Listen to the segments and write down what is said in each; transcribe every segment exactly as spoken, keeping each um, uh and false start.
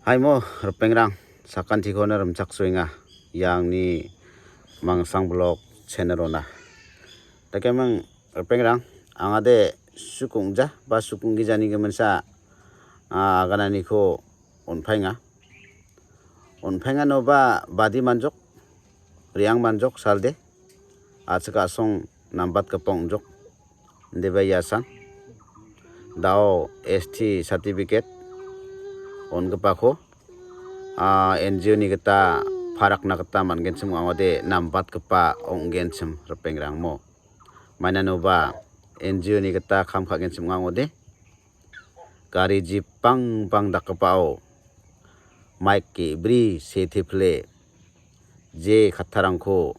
Aimo ripengrang, sakantikona rimchaksoenga, iangni Mangsang Blog channel-ona. Dakemang ripengrang, angade sukungja ba sukunggi jani gemensa, ah, agananiko onpaenga. Onpaenganoba badi manjok, riang manjok salde, achik asong nambatgipa ongjok. Indiba iasan. Dao S T certificate ongipako, ah, N G O-ni gita parakna gita man·genchim ong·a ode nambatgipa ong·genchim ripengrangmo. Mainanoba N G O-ni gita kam ka·genchim ong·a ode gari jip bangbang dakgipao maik ge·bri setipile je kattarangko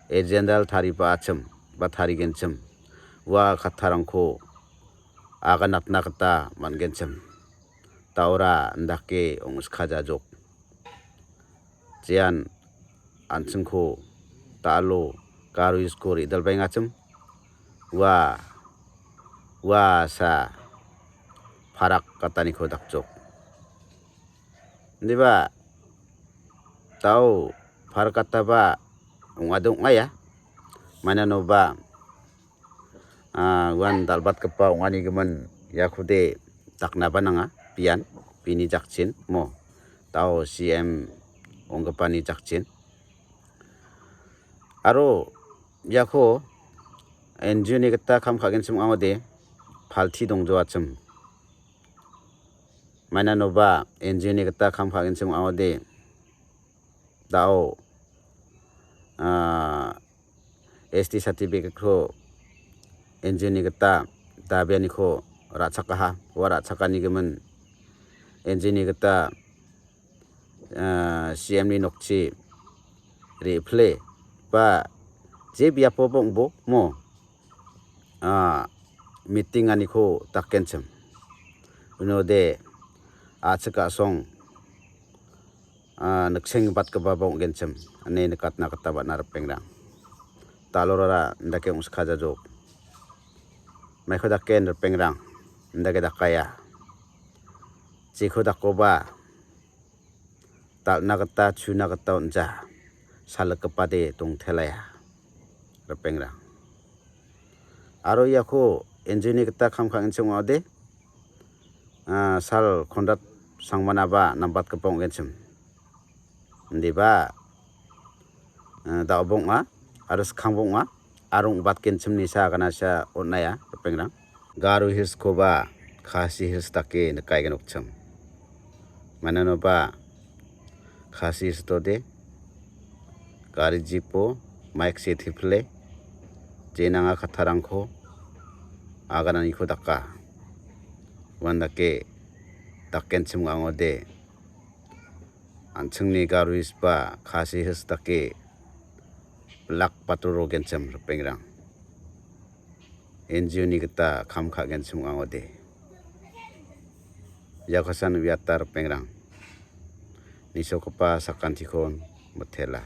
agenda tariba achim ba tarigenchim, ua kattarangko aganatna gita man·genchim. Daora indake ong·sikajajok. Jean an·chingko dal·o Garo Hills-ko re·dalbaengachim. Ua, ua sa parak kataniko dakjok. Indiba dao parak kataba ong·ade ong·aia. Mainanoba, ah, uan dal·batgipa ong·ani gimin iakode daknaba nanga, bian, bini jakchin mo, dao C M onggipani jakchin. Aro iako N G O-ni gita kam ka·genchim ong·a ode palti dongjoachim. Mainanoba N G O-ni gita kam ka·genchim ong·a ode dao, ah, S T certificate-ko N G O-ni gita dabianiko ra·chakaha. Ua ra·chakani gimin N G O-ni gita, ah, C M-ni nokchi re·pile ba je biapoba ong·bo mo, ah, meeting-aniko dakenchim. Unode achik asong, ah, niksengbatgipaba ong·genchim ine nikatna gita man·a ripengrang. Dal·orara indake ong·sikajajok. Maiko daken ripengrang, indake dakaia. Jeko dakoba dal·na gita, chuna gita on·ja, salikgipade dongtelaia, ripengrang. Aro iako N G O-ni gita kam ka·genchim ong·a ode, ah, sal Konrad Sangmanaba nambatgipa ong·genchim. Indiba, ah, dao bong·a, aro skang bong·a, aro ong·batgenchimnisa aganasa on·aia, ripengrang. Garo Hills-koba Khasi Hills dake nikaigen nokchim. Mainanoba Khasi Hills-ode gari jipo maik setipile je nanga kattarangko agananiko daka. Uandake dakenchim ong·a ode an·chingni Garo Hills ba Khasi Hills dake blak patro rogenchim ripengrang. N G O-ni gita kam ka·genchim ong·a ode. Iako san uiata ripengrang. Nisogipa sakantikon mitela.